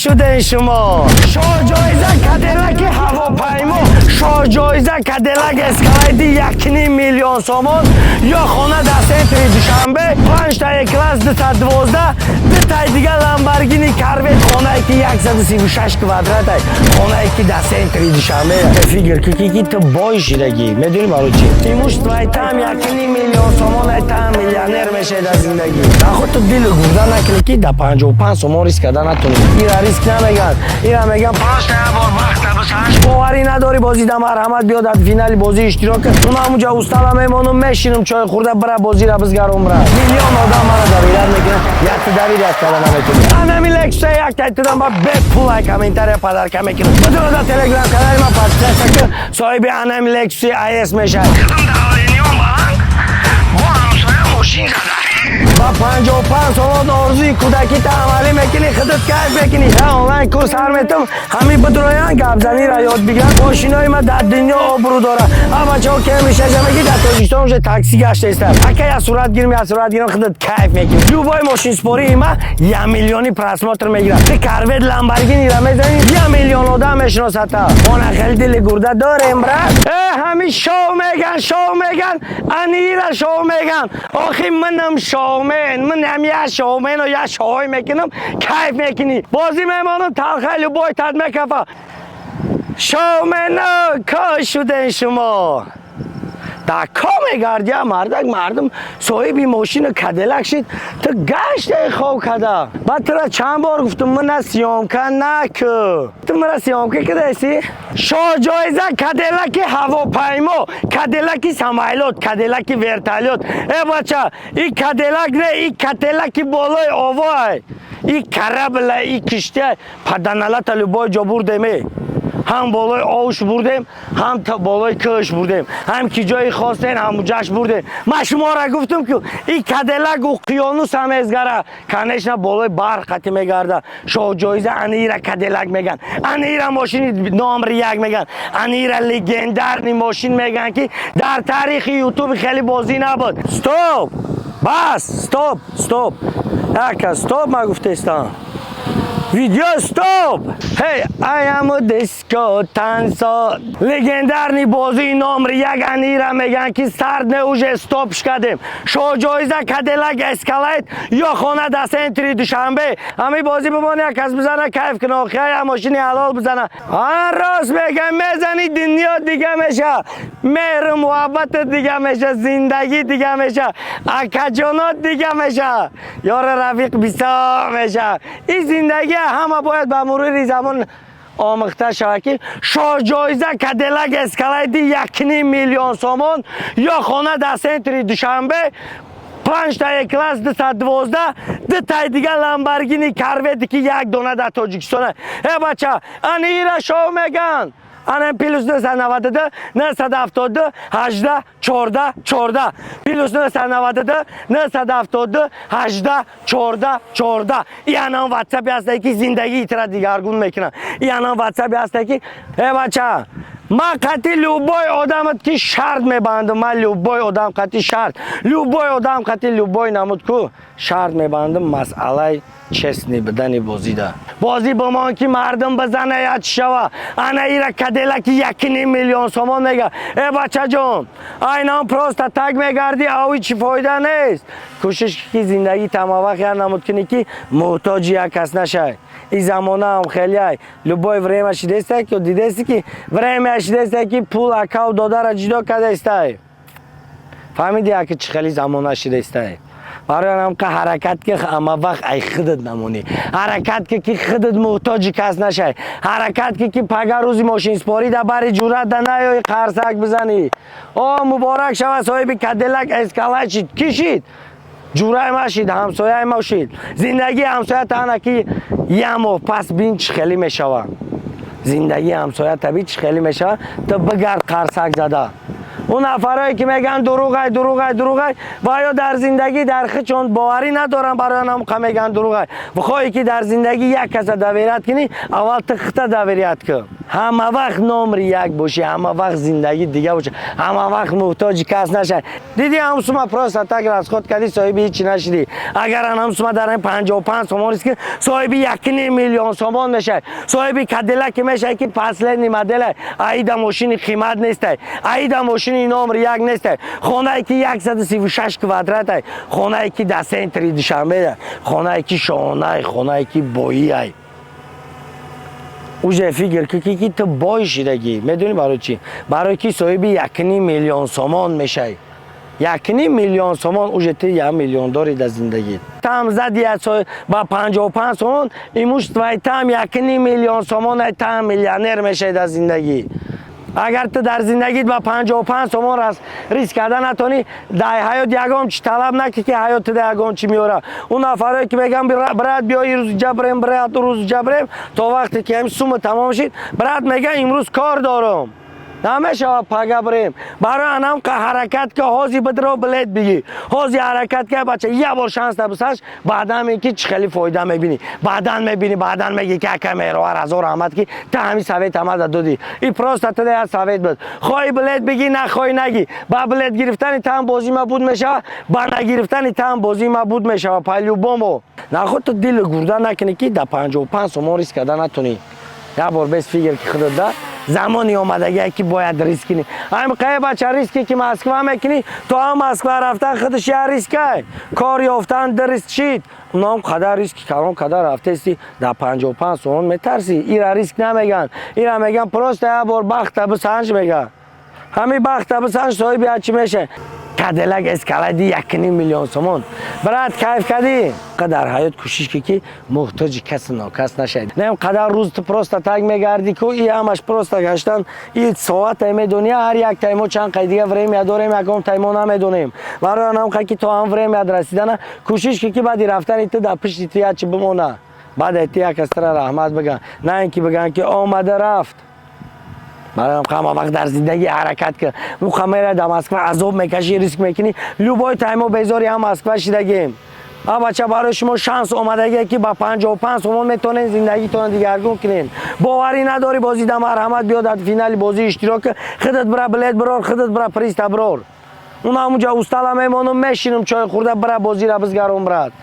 Шуден шумо? Шоҳҷоиза Кадиллаки ҳавопаймо, шоҳҷоиза Кадиллак Эскалейди 1,5 миллион сомон ё хона дар центри Душанбе, панҷта Е-класс 212, дутаи дига Ламборгини Корвет, хонае ки 136 квадратай, хонае ки дар центри Душанбе. Фикр ки ту бой шидагӣ, медонӣ барои чӣ? Имуществои там 1,5 миллион сомон, ай там миллионер мешавӣ дар зиндагӣ. Наход ту дилу гурда накунӣ, ки да 55 сомон риск карда натонӣ. Ира риск намеган, ира меган просто як бор вақта бисанҷ. Боварӣ надорӣ, бозӣ да марҳамат, биё, дар финали бозӣ иштирок кун. Ман ҳамунҷа устала мемонам, мешинам чой хӯрда, бира, бозира бизгаром, бира. Миллион одам мара доверять мекунад, якта доверять карда наметонӣ. Анами Лексуса як тайтудам ба бепул ай комментария подарка мекунам. Бидуро, дар Телеграм канали ман подписаться кун, соҳиби анами Лексуси АС мешавад. Бо ҳамсоя мошин зада. Ба 55 сомон орзуи кӯдакита амалӣ мекунӣ, худат кайф мекунӣ. Я онлайн курс ҳар метам, ҳамин бидроян, гапзаниро ёд бигиранд. Мошинои ма дар дунё обрӯ дора. А бачаҳо ке мешаша меги, дар Тоҷикистон уже такси гаштаиста. Ака, я сурат гирм, я сурат гирм, худат кайф мекунӣ. Любой мошинспории ма 1 миллиони просмотр мегирад. Ти Корвет, Ламборгинира мезанӣ, 1 миллион одам мешиносата. Она хеле дили гурда дорем, брат. Э, ҳамин шоу меган, шоу меган, анира шоу меган. Охи манам шоумен, манам я шоумену я шоуй мекунам, кайф мекунӣ. Бозӣ мемонам, талха любой тад мекафа. Шоумену ко шуден шумо? Дар ко мегардия, мардак? Мардум соҳиби мошину Кадиллак шид, ту гаштаи хоб када. Баъд тура чанд бор гуфтум, мана съёмка наку, ту мара съёмка кадаси. Шоҳҷоиза Кадиллаки ҳавопаймо, Кадиллаки самолёт, Кадиллаки вертолёт. Э бача, и Кадиллак не, и Кадиллаки болои овой, и корабля, и киштия паданалата любой ҷо бурдеме. Ҳам болои овш бурдем, ҳам болои кӯш бурдем, ҳам ки ҷои хостен, ҳамуҷаш бурдем. Ман шуморо гуфтум, ки и Кадиллак уқёнус ҳам эзгара, конечно, болои барқ қати мегарда. Шоҳҷоиза анира Кадиллак меган, анира мошини номри як меган, анира легендарный мошин меган, ки дар таърихи Ютуби хеле бозӣ набуд. Стоп, бас, стоп, стоп, ака, стоп, ма гуфтестам. Видео стоп! Hey, I am a disco танцо. Легендарный бозии номри як анира меган, ки сард не, уже стоп шкадем. Шоҳҷоиза Кадиллак Эскалейт ё хона дар центри Душанбе. Ҳами бозӣ бимон, як кас бизана, кайф куна, охия мошини ҳалол бизана. Ҳа, рост мегам, мезани, дунё дига меша. Меҳру муҳаббат дига меша, зиндагӣ дига меша. Акаҷонот дига меша. Ёра рафиқ бисёр меша. Ин зиндагӣ ҳама бояд ба мурури замон омӯхта шавад, ки шоҳҷоиза Кадиллак Эскалейди 1,5 миллион сомон ё хона дар центри Душанбе, панҷта Е-класс 212, дутаи дига Ламборгини Корвети, ки як дона дар Тоҷикистон. Э бача, ани ира шоу меган. Ана плюс 992 972 18 14 14, плюс 992 972 18 14 14. И анам ватсапи ҳасте, ки зиндагии тира дигаргун мекунад. И анам ватсапи ҳасте, ки э бача, ман қати любой одамат ки шарт мебандам, ман любой одам қати шарт, любой одам қати любой намуд ку шарт мебандам. Масъалаи честный будани бозида, бозӣ бимон, ки мардум бизана, як шава. Ана ира Кадиллаки 1,5 миллион сомон мега. Э бачаҷон, айнан просто так мегарди, ави чӣ фоида нест. Кӯшиш ки зиндагӣ тамавақт як намуд кунӣ, ки муҳтоҷи як кас нашай. И замонаам хеле любое время шидеста, ки дидести, ки время шидеста, ки пул акав додара ҷудо кардестай. Фаҳмиди, яки чӣ хели замона шидестай? Барои ҳамқа ҳаракат ки ҳама вақт ай худат намонӣ, ҳаракат ки худат муҳтоҷи кас нашай, ҳаракат ки пага рӯзи мошинспорӣ да бари ҷуръат да наёи қарсак бизанӣ. О, муборак шава, соҳиби Кадиллак Эскалейт шид. Кӣ шид? Ҷурай ма шид, ҳамсояи ма шид. Зиндагии ҳамсоя тана ки як моҳ пас бин, чӣ хеле мешава зиндагии ҳамсоя таби, чӣ хеле мешава. Ту бигард қарсак зада. Он нафарое ки мегӯянд дурӯғай, дурӯғай, дурӯғай, ва ё дар зиндагӣ дар хичон боварӣ надоранд, барои намқа мегӯянд дурӯғай. Бихоҳӣ, ки дар зиндагӣ як каса доверять кунӣ, аввал ту хита доверять кун. Ҳама вақт номери як бошӣ, ҳама вақт зиндагӣ дига боша, ҳама вақт муҳтоҷи кас нашай. Диди, ҳам сума просто так расход кардӣ, соҳиби ҳичи нашидӣ. Агар ан ҳам сума дар 55 сомон риск, соҳиби 1,5 миллион сомон мешай, соҳиби Кадиллаке мешай, ки последний модела. Аида мошини қимат нестай, аида мошини номери як нестай. Хонае ки 136 квадратай, хонае ки дар центри Душанбе, хонае ки шоҳонай, хонае ки боиай. Уже фикр ки ки ту бой шидагӣ. Медонӣ барои чӣ? Барои ки соҳиби 1,5 миллион сомон мешавӣ. 1,5 миллион сомон, уже ту 1 миллион дорӣ дар зиндагӣ. Там зади ба 55 сомон, имуществои там 1,5 миллион сомон, там миллионер мешавӣ дар зиндагӣ. Агар ту дар зиндагит ба 55 сомон риск карда натонӣ, дар ҳаёт ягон чи талаб накӣ, ки ҳаёт туда ягон чи меёра. Он нафарое ки мегӯям: «Брат, биё, ирӯз ҷабрем, брат, рӯз ҷабрем», то вақте ки ҳами сума тамом шид, брат мега: «Имрӯз кор дорам, намешавад, пага бирем». Барои анам ҳаракат ка, ҳози бидро билет бигӣ, ҳози ҳаракат ка, бача. Як бор шанс табисаш, баъдан ки чӣ хеле фоида мебинӣ, баъдан мебинӣ, баъдан мегӣ, ки ака Меҳровар, ҳазор раҳмат, ки та ҳами совет амада додӣ. И просто туда як совет буд. Хоҳӣ, билет бигӣ, нахоҳӣ, нагӣ. Ба билет гирифтани там бозӣ ма буд мешава, ба нагирифтани там бозӣ ма буд мешава. По-любому наход ту дили гурда накунӣ, ки да 55 сомон риск карда натонӣ. Як бор без фикр ки худат да замони омадагие, ки бояд риск кунӣ. Ҳами қае, бача, риски ки Москва мекунӣ, то ҳам Москва рафтан худаш як рискай, кор ёфтан д риск шид. Унаам қадар риски калон қадар рафтести, дар 55 сомон метарсӣ. Ира риск намеган, ира меган просто як бор бахта бисанҷ мега. Ҳами бахта бисанҷ, соҳиби ячи меша. Кадиллак Эскалейди 1,5 миллион сомон, брат, кайф кардӣ? Дар ҳаёт кӯшиш ки ки муҳтоҷи каси нокас нашавед. Не қадар рӯз ту просто так мегардӣ ку, и ҳамаш просто гаштан. И соата медонӣ, ҳар як таймо чанд қай дига время дорем, ягон таймо намедонем. Барои анам қа ки то ҳам время расидана кӯшиш ки ки баъди рафтани ту дар пишти ту ячи бимона, баъд ти як кас тара раҳмат биган, на ин ки биган ки омада рафт. Барои ҳама вақт дар зиндагӣ ҳаракат кун. Муқа мера дар Москва азоб мекашӣ, риск мекунӣ, любой таймо безори ҳам Москва шидагем. А бача, барои шумо шанс омадагие, ки ба 55 сомон метавонед зиндагитонро дигаргун кунед. Боварӣ надорӣ, бозӣ да марҳамат, биё, дар финали бозӣ иштирок кун, худат бира билет бирор, худат бира приста бирор. Уна ҳамунҷа устала мемонам, мешинам чой хӯрда, бира бозира бизгарон, брат.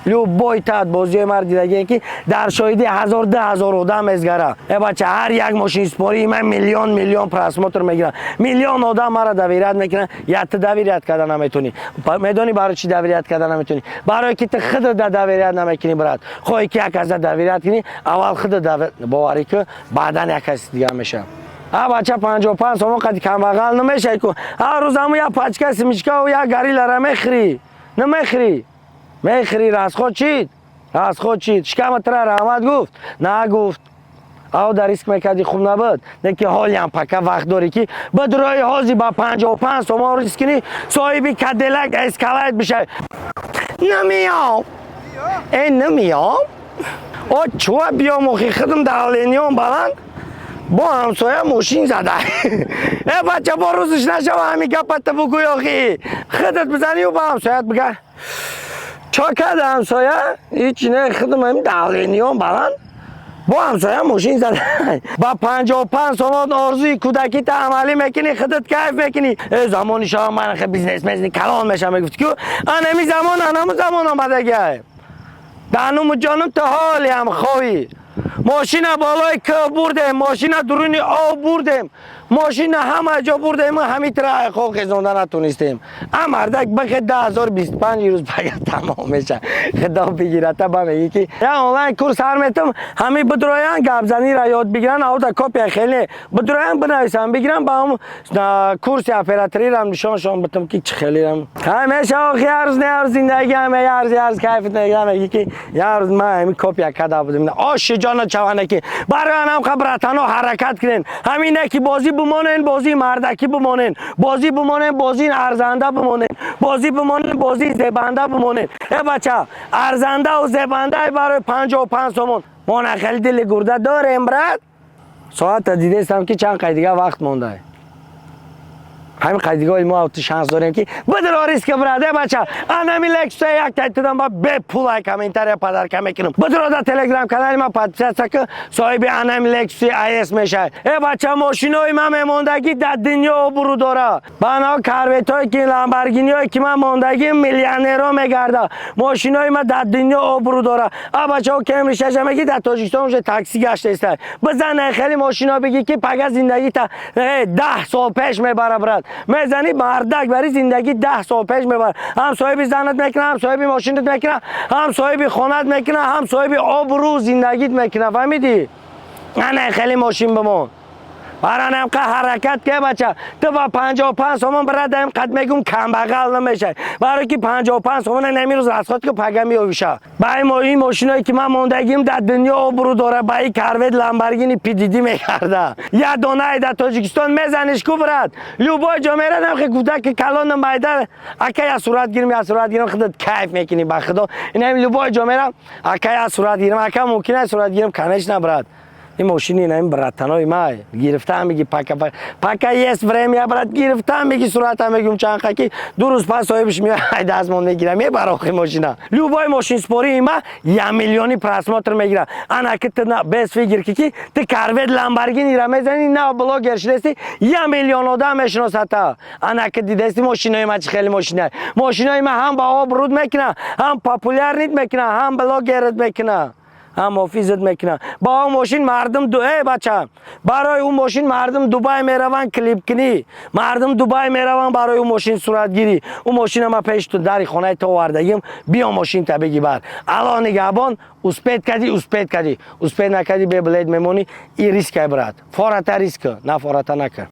Любой тат бозиҳои мар дидагие, ки дар шоҳиди ҳазор, 2000 одам мезгара. Э бача, ҳар як мошинспории ман миллион миллион просмотр мегирам, миллион одам мара доверять мекунанд. Я ту доверять карда наметонӣ. Медонӣ барои чӣ доверять карда наметонӣ? Барое ки ту худат доверять намекунӣ, брат. Хоҳӣ ки як каса доверять кунӣ, аввал худат боварӣ кун, баъдан як каси дигар мешавад. А бача, 55 сомон қади камбағал намешавӣ ку. Ҳар рӯз ҳамун як пачка семечкаву як Гориллара мехӯрӣ, намехӯрӣ? Мехӯрӣ. Расход чид, расход чид. Шикама тра раҳмат гуфт, нагуфт. Ав дар риск мекардӣ, хуб набуд. Не ки ҳолиам пока вақт дорӣ, ки бидрои ҳози ба 55 сомон риск кунӣ, соҳиби Кадиллак Эскалейд бишавӣ. Намеём, э, намеём. О чуа, биём охи, худам давлениём баланд, бо ҳамсоя мошин зада. Э бача, бо рӯзш нашава, ҳами гапата бугӯй. Охи, худат бизанию ба ҳамсоят бига: «Чо карда ҳамсоя?» «Ҳичи не, худам ҳами давлениём баланд, бо ҳамсоя мошин зада». Ба 55 сомон орзуи кӯдакита амалӣ мекунӣ, худат кайф мекунӣ. Э замони шава ман хе бизнесмени калон мешам, мегуфт ку, анами замон, анаму замон омадагиай. Дануму ҷонум, то ҳолиам хоҳӣ. Мошина болои кӯҳ бурдем, мошина дуруни об бурдем, мошина ҳама ҷо бурдем, ҳами тра айқо хезонда натонистем. А мардак бахе 2025 рӯз пага тамом меша. Худо бигирата, ба меги ки я онлайн курс ҳар метам, ҳами бидроян, гапзанира ёд бигиран, аута копия хеле бидроян, бинависам, бигиран, ба ҳам курси операторирам нишоншон битам, ки чӣ хелирам. Ҳамеша охи, ҳар рӯз не, ҳар рӯз зиндагӣ ҳаме, ҳар рӯз, ҳар рӯз кайф мегӣ, ки як рӯз ман ҳами копия карда будем. Оши ҷона чаване, ки барои анам қа, братано, ҳаракат кунен. Ҳамине ки бозӣ бимонен, бозии мардакӣ бимонен, бозӣ бимонен, бозии арзанда бимонен, бозӣ бимонен, бозии зебанда бимонен. Э бача, арзандаву зебандаи барои 55 сомон мо на хеле дили гурда дорем, брат. Соата дидестам, ки чанд қай дига вақт мондай. Ҳамин қайдигоҳи мо ту шанс дорем, ки бидро риска, брат. Э, бача, анами Лексуса як тайтидам ба бепулай комментария подарка мекунам. Бидро да Телеграм канали ма подписаться ки, соҳиби анами Лексуси АС мешавад. Э, бача, мошинои ман мемондагӣ дар дунё обрӯ дора. Бано Корветое ки, Ламборгиниое ки ман мондагӣ, миллионеро мегарда. Мошинои ман дар дунё обрӯ дора. А бачаҳо, Кемри шаша меги, дар Тоҷикистон уже такси гаштаиста. Бизан, хеле мошино бигӣ, ки пага зиндагита 10 сол пеш мебара, брат. Мезани, мардак бари, зиндагӣ 10 сол пеш мебара. Ҳам соҳиби занат мекуна, ҳам соҳиби мошинат мекуна, ҳам соҳиби хонат мекуна, ҳам соҳиби обрӯ зиндагит мекуна. Фаҳмидӣ? Ана хеле мошин бимон. Баранам қа ҳаракат ке, бача. Ту ба 55 сомон, бирадаем, қад мегум, камбағал намешай. Барои ки 55 сомона намирӯз расход ки, пага меёвиша. Ба ин мошиное ки ман мондагим, дар дунё обрӯ дора. Ба и Корвет, Ламборгини пидиди мекарда. Як донае дар Тоҷикистон мезаниш ку, брат. Любой ҷо мерадам, хе кӯдаки калона майда, ака, я сурат гирим, я сурат гирим, худат кайф мекунӣ, ба худо. Инам любой ҷо мерам, ака, я сурат гирим, ака, мумкин аст сурат гирим? Конечно, брат. Ин мошини ин братанои ма гирифта меги, пока пока есть время, брат, гирифта меги, сурата мегум чанқа ки 2 рӯз пас соҳибиш меояд, дастмон мегира, мебарохи мошина. Любой мошинспории ма як миллиони просмотр мегира. Ана ки ту без фигр ки ту Корвет, Ламборгинира мезани, на блогер шудести, 1 миллион одам мешиносата. Ана ки дидести мошинои ма чи хеле мошина. Мошинои ма ҳам ба обруд мекуна, ҳам популярный мекуна, ҳам блогерат мекуна, ҳам офизат мекунад. Ба он мошин мардум ду, э, бача, барои ӯ мошин мардум Дубай мераванд клипкунӣ, мардум Дубай мераванд барои ӯ мошин суратгирӣ. Ӯ мошина ма пеш ту дари хонаи ту овардагим, биё, мошинта биги бар. Аллоҳ нигаҳбон. Успеть кардӣ, успеть кардӣ, успеть накардӣ, бе билет мемонӣ. И рискай, брат, фората риска на фората накард.